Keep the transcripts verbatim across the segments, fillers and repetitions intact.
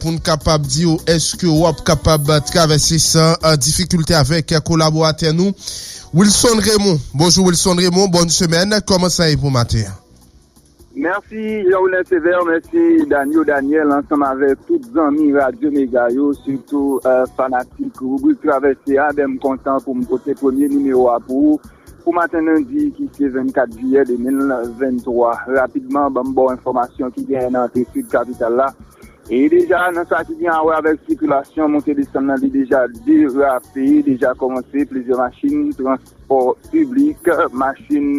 pou n kapab di w èske w ap kapab travèse san, eh, difikilte avèk kolaboratè nou, Wilson Raymond. Bonjou, Wilson Raymond, bòn semèn. Kòman sa ye pou maten an? Mèsi, Jean Wilner Sévère, mèsi, Danio Daniel, ansanm avèk tout zanmi Radyo Mega yo, sitou, eh, fanatik ribrik Travèse a. Ben, m kontan pou m pote premye nimewo a pou ou, pou maten lendi, ki se vennkat jiyè de mil venntwa. Rapidman, ban m ba w enfòmasyon ki genyen nan antre sid kapital la. E deja, nan sa ki gen a wè avèk sikilasyon, monte desann nan, li deja derape, deja kòmanse, plizyè machin, transpò piblik, machin,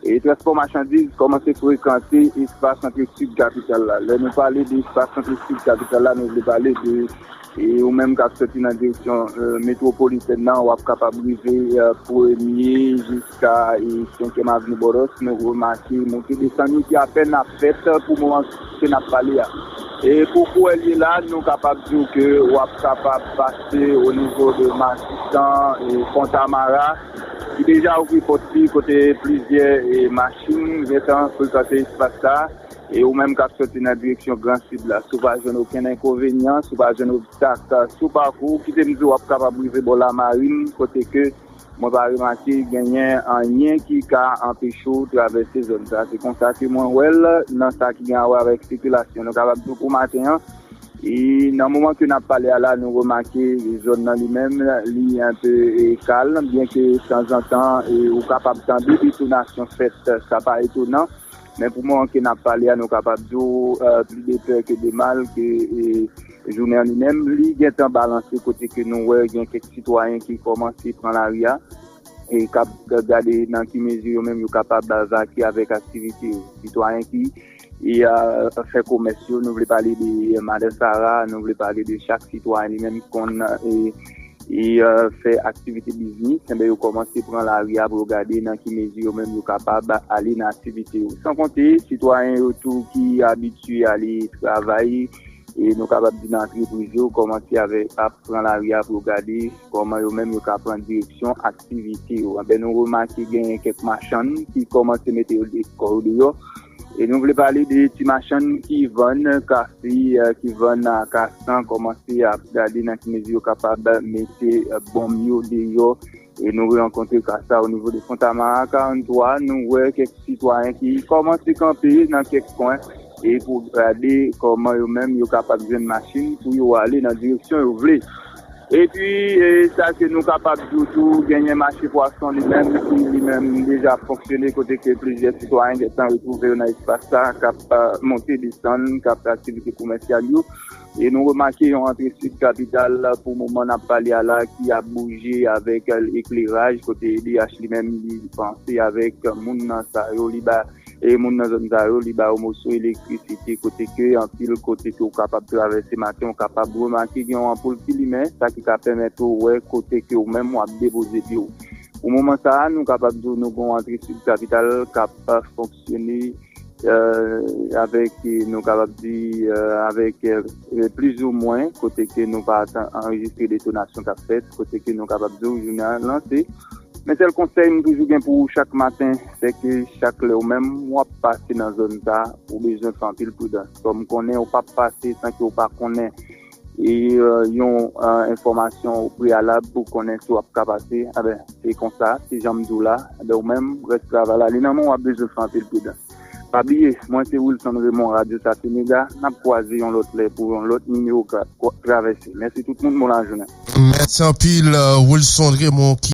e transpò machandiz kòmanse frekante espas antre sid kapital la. Lè nou pale de espas antre sid kapital la, nou vle pale de, e ou menm k ap soti nan direksyon, eh, metwopolitèn nan, w ap kapab rive, eh, premye jiska, e senkyèm avni Bòdòs, nou remake monte desann yo ki apèn ap fèt pou moman ke n ap pale a. E pou kouwè l ye la, nou kapab di w ke w ap kapab pase o nivo de Matisan e Fontamara, ki deja ouvri pòt li, kote plizyè, e, machin gentan frekante espas sa. E ou menm k ap soti nan direksyon Gran Sid la, si w pa jwenn okenn enkonvenyan, si w pa jwenn obstak, eh, sou pakou, kite m di w ap kapab rive bò Lamarin, kote ke mwen pa remake genyen anyen ki ka anpeche w travèse zòn sa. Se konsa ke mwen wè l nan sa ki gen a wè avèk sikilasyon. Nou kapab di w pou maten an, e nan moman ke n ap pale a la, nou remake zòn nan li menm, li enpe, e, kalm, byenke tanzantan, e, ou kapab tande detonasyon fèt, sa pa etonan. Men pou moman ke n ap pale a, nou kapab di w, eh, plis de pè ke de mal, ke, eh, jounen an li menm, li gentan balanse, kote ke nou wè gen kèk sitwayen ki kòmanse pran lari a, e k ap gade nan ki mezi yo menm yo kapab vakye avèk aktivite yo. Sitwayen ki, e, eh, fè komès yo, nou vle pale de Madan Sara, nou vle pale de chak sitwayen li menm ki konn, e, e, eh, fè aktivite biznis, enben yo kòmanse pran lari a pou yo gade nan ki mezi yo menm yo kapab ale nan aktivite yo. San konte sitwayen yo tou ki abitye ale travay, e nou kapab di nan antrepriz yo, kòmanse avè, ap pran lari a pou yo gade kòman yo menm yo ka pran direksyon aktivite yo. Enben nou remake genyen kèk machann ki kòmanse mete yo de, kò yo deyò. E nou vle pale de ti machann ki vann kafe, eh, ki vann akasan, kòmanse ap gade nan ki mezi yo kapab mete, eh, bonm yo deyò. E nou rankontre ka sa o nivo de Fontamara karant twa, nou wè kèk sitwayen ki kòmanse kanpe nan kèk kwen, e pou gade kòman yo menm yo kapab jwenn machin pou yo ale nan direksyon yo vle. Epi, e, sa ke nou kapab di w tou, genyen mache pwason li menm, ki li menm deja ap fonksyone, kote ke plizyè sitwayen gentan retwouve yo nan espas sa, k ap, eh, monte desann, k ap fè aktivite komèsyal yo. E nou remake yon antre sid kapital pou moman n ap pale a la ki ap bouje avèk, eh, ekleraj, kote E D H li menm li panse avèk moun nan sa yo, li ba e moun nan zòn sa yo, li ba yo moso elektrisite, kote ke anpil kote ke w kapab travèse maten, w kapab remake gen yon anpoul ki limen, sa ki ka pèmèt ou wè kote ke w menm w ap depoze pye w. Pou moman sa a, nou kapab di w nou gen yon antre sid kapital k ap fonksyone, eh, avèk, eh, nou kapab di, eh, avèk, eh, plizoumwen, kote ke nou pa anrejistre detonasyon k ap fèt, kote ke nou kapab di w jounen an lanse. Men sèl konsèy m toujou gen pou ou chak maten, se ke chak lè ou menm w ap pase nan zòn sa, ou bezwen fè anpil pridans. Kòm konnen ou p ap pase san ke ou pa konnen, e, eh, yon, eh, enfòmasyon preyalab pou konnen si w ap ka pase. Enben, se konsa, se jan m di w la. Enben, ou menm, rès travay la, li nan men w, w ap bezwen fè anpil pridans. Pa bliye, mwen se Wilson Raymond, Radyo Sa Se Mega. N ap kwaze yon lòt lè pou yon lòt nimewo Travèse. Mèsi tout moun, bon lajounen. Mèsi anpil, eh, Wilson Raymond ki